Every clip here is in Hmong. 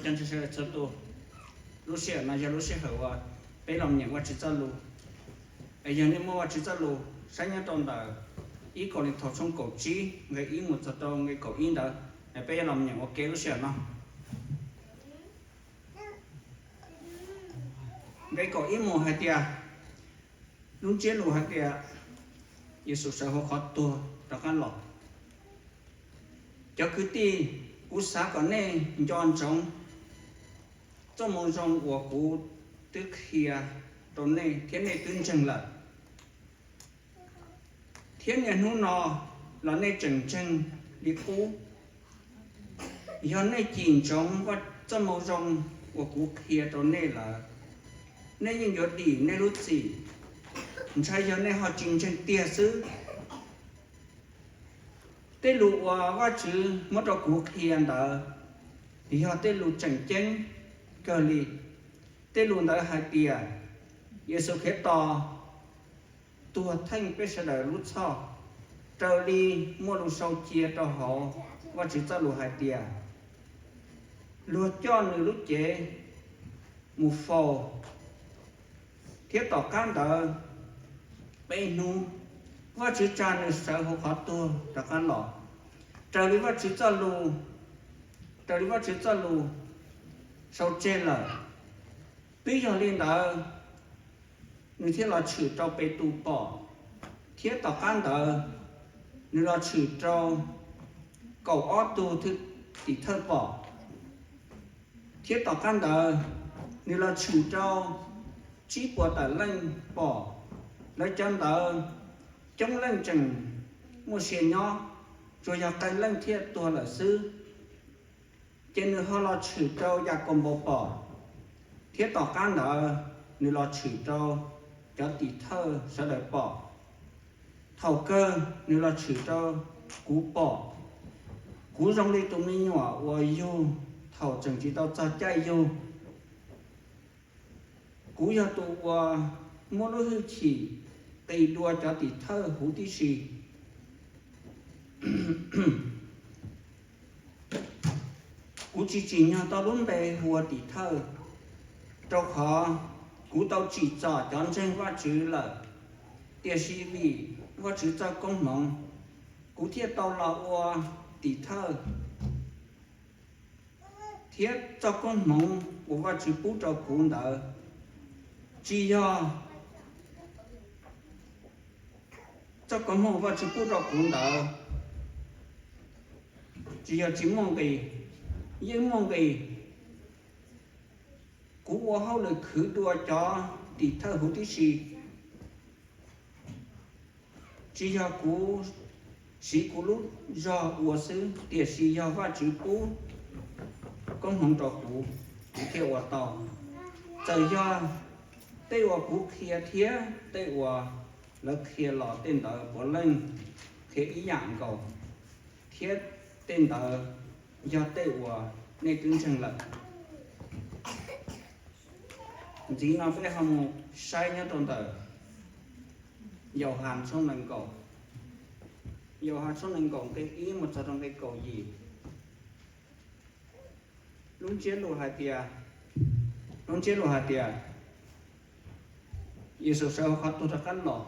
Cov ntseeg sawv daws txhua tus, lub sij hawm no yog lub sij hawm uas peb los nyeem Vajtswv txoj lus. Es yog nej muaj Vajtswv txoj lus saib nyob rau ntawm ib Kauleethaus tshooj kaum tsib nqe ib mus txog rau nqe kaum ib ntawd, es peb yuav los nyeem ua ke lub sij hawm no. Nqe kaum ib mus hais tias, lub ntsiab lus hais tias Yexus sawv hauv qhov tuag rov qab los. Cov kwv tij, kuv xav kom nej nco ntsoov txoj moo zoo uas kuv twb qhia rau nej thiab nej twb ntseeg lawm, thiab niaj hnub no los nej tseem ntseeg li qub. Yog nej cim ntsoov txoj moo zoo uas kuv qhia rau nej lawm, nej yeej yuav dim nej lub txim, ntshai yog nej ho tsis ntseeg tiag xwb. Tej lus uas Vajtswv muab rau kuv qhia ntawd yog tej lus tseem ceeb kawg li. Tej lus ntawd hais tias Yexus Khetos tuag theej peb sawv daws lub txhoj, raws li muaj lus sau cia rau hauv Vajtswv txoj lus hais tias, luag coj nws lub cev mus faus, thiab tom qab ntawd peb hnub Vajtswv tsa nws sawv hauv qhov tuag rov qab los, raws li Vajtswv txoj lus, raws li Vajtswv txoj lus sau tseg lawm. Twb yog li ntawd, nws thiaj los tshwm rau Petus pom, thiab tom qab ntawd nws los tshwm rau kaum ob tug tim thawj pom, thiab tom qab ntawd nws los tshwm rau tsib puas tawm leej pom. Lawv cov ntawd coob leej tseem muaj sia nyob, tsuas yog qee leej thiaj tuag lawm xwb. Ces nws ho los tshwm rau Yakaunpaus pom, thiab tom qab ntawd nws los tshwm rau cov tim thawj sawv daws pom. Thaum kawg nws los tshwm rau kuv pom. Kuv zoo li tus me nyuam uas yug thaum tseem tsis tau txog caij yug. Kuv yog tus uas muaj lub hwj chim qis dua cov tim thawj huv tib si. Kuv tsis tsim nyog tau lub npe hu ua tim thawj, rau qhov kuv tau tsim txom cov ntseeg Vajtswv lawm. Tiam sis vim Vajtswv txoj koob hmoov, kuv thiaj tau los ua tim thawj, thiab txoj koob hmoov uas Vajtswv pub rau kuv ntawd tsis yog txoj koob hmoov Vajtswv pub rau kuv ntawd tsis yog tsis muaj nqis, yeej muaj nqis. Kuv ua hauj lwm khwv dua cov tim thawj huv tib si, tsis yog kuv siv kuv lub zog ua xwb, tiam sis yog Vajtswv pub koob hmoov rau kuv, kuv thiaj ua tau. Txawm yog tej uas kuv qhia thiab tej uas lawv qhia los tej ntawd puav leej qhia ib yam nkaus, thiab tej ntawd yog tej uas nej twb ntseeg lawm. Ntxiv no peb ho mus saib nyob rau ntawm Yauhas tshooj nees nkaum, Yauhas tshooj nees nkaum nqe ib mus txog rau nqe kaum yim. Lub ntsiab lus hais tias, lub ntsiab lus hais tias, Yexus sawv hauv qhov tuag rov qab los.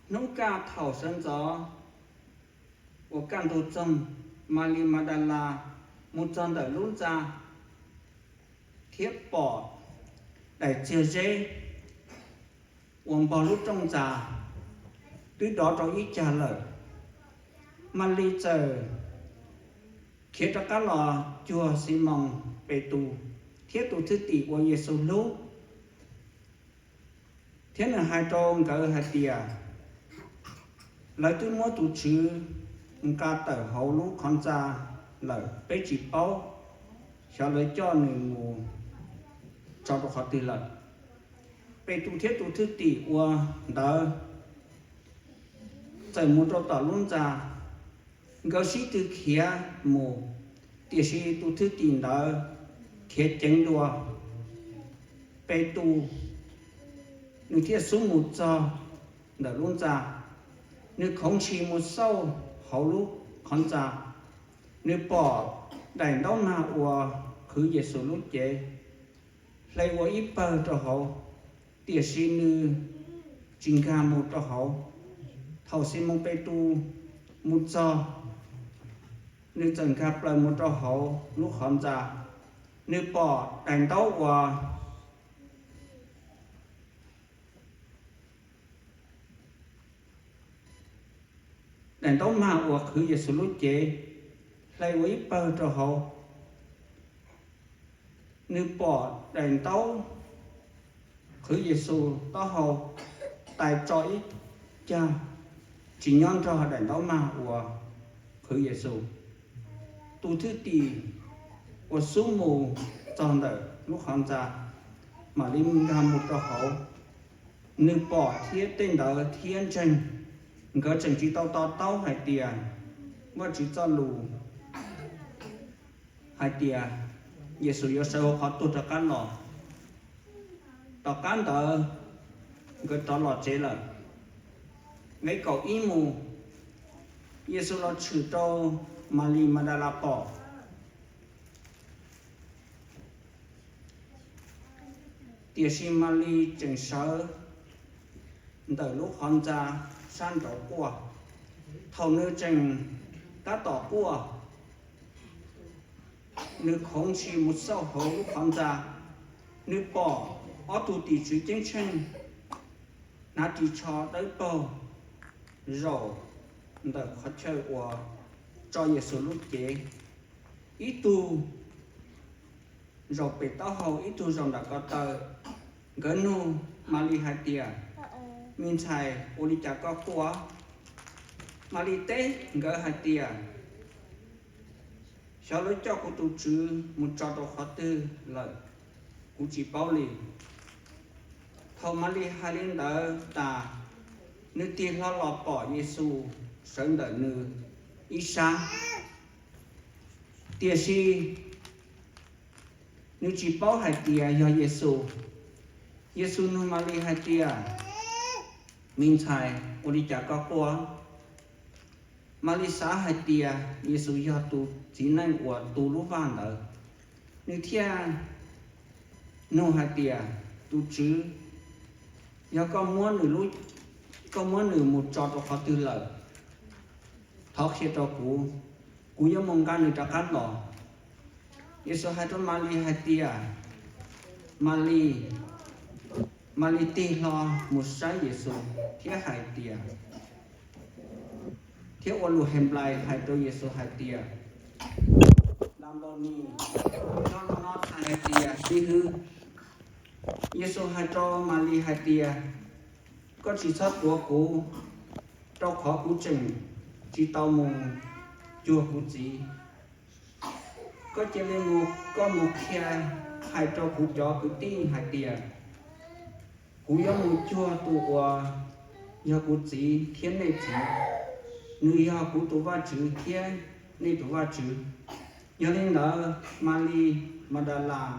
Hnub kaj thaum sawv ntxov uas kaj ntug txoog, Malis Madalas mus txog ntawm lub ntxa thiab pom daim txiag zeb uas npog lub rooj ntxa twb dov rau ib cag lawm. Malis txawm khiav rov qab los cuag Ximoos Petus thiab tus thwj tim uas Yexus hlub, thiab nws hais rau nkawd hais tias, Lawv twb muab tus Tswv nqa tawm hauv lub qhov ntxa lawm, peb tsis paub xyov lawv coj nws mus tso rau qhov twg lawm. Petus thiab tus thwj tim ua ntawd txawm mus rau tom lub ntxa, nkawd sib tw khiav mus, tiam sis tus thwj tim ntawd khiav ceev dua. Petus nws thiaj xub mus txog ntawm lub ntxa, nws khoov ntshis mus xauj hauv lub qhov ntxa, Nws pom daim ntaub mag uas qhwv Yexus lub cev hle ua ib pawg rau hauv, tiam sis nws tsis nkag mus rau hauv. Thaum Ximoos Petus mus txog, nws txawm nkag plaws mus rau hauv lub qhov ntxa. Nws pom daim ntaub uas daim ntaub mag uas qhwv Yexus lub cev hle ua ib pawg rau hauv. Nws pom daim ntaub qhwv Yexus taub hau tais tso ib cag, tsis nyob nrog daim ntaub mag uas qhwv Yexus. Tus thwj tim uas xub mus txog ntawm lub qhov ntxa mam li nkag mus rau hauv. Nws pom thiab tej ntawd thiab ntseeg. Nkawd tseem tsis tau to taub hais tias Vajtswv txoj lus hais tias Yexus yuav sawv hauv qhov tuag rov qab los. Tom qab ntawd, nkawd rov los tsev lawm. Nqe kaum ib mus, Yexus los tshwm rau Malis Madalas pom. Tiam sis Malis tseem sawv ntawm lub qhov ntxa sab nraud quaj. Thaum nws tseem tab tom quaj, nws khoov ntshis mus xauj hauv lub qhov ntxa. Nws pom ob tug tim tswv ceeb tsheej hnav ris tsho dawb paug zaum ntawm qhov chaw uas tso Yexus lub cev. Ib tug zaum pem taub hau, ib tug zaum nram ko taw. Nkawd nug Malis hais tias, Me ntxhais, ua li cas koj quaj? Malis teb nkawd hais tias, Xyov lawv coj kuv tus Tswv mus tso rau qhov twg lawm, kuv tsis paub li. Thaum Malis hais li ntawd tas, nws tig hlo los pom Yexus sawv ntawm nws ib sab. Tiam sis nws tsis paub hais tias yog Yexus. Yexus nug Malis hais tias, Me ntxhais, ua li cas koj quaj? Malis xav hais tias Yexus yog tus txiv neej uas tu lub vaj ntawd. Nws thiaj nug hais tias, Tus Tswv, yog koj muab nws, koj muab nws mus tso rau qhov twg lawm, thov qhia rau kuv, kuv yuav mus nqa nws rov qab los. Yexus hais rau Malis hais tias, Malis. Malis tig hlo mus saib Yexus thiab hais tias, thiab ua lus Henplais hais rau Yexus hais tias, Labaunis, nyob no txhais hais tias Tib Hwb. Yexus hais rau Malis hais tias, Koj tsis txhob tuav kuv, rau qhov kuv tseem tsis tau mus cuag kuv Txiv. Koj cia li mus, koj mus qhia, hais rau kuv cov kwv tij hais tias, kuv yuav mus cuag tus uas yog kuv Txiv thiab nej Txiv, nws yog kuv tus Vajtswv thiab nej tus Vajtswv. Yog li ntawd, Malis Madalas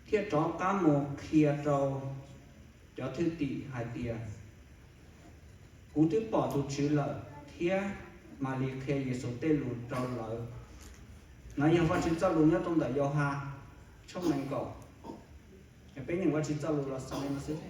thiaj rov qab mus qhia rau cov thwj tim hais tias, Kuv twb pom tus Tswv lawm. Thiab Malis qhia Yexus tej lus rau lawv. No yog Vajtswv txoj lus nyob rau ntawm Yauhas tshooj nees nkaum. Peb nyeem Vajtswv txoj lus los xaus li no xwb.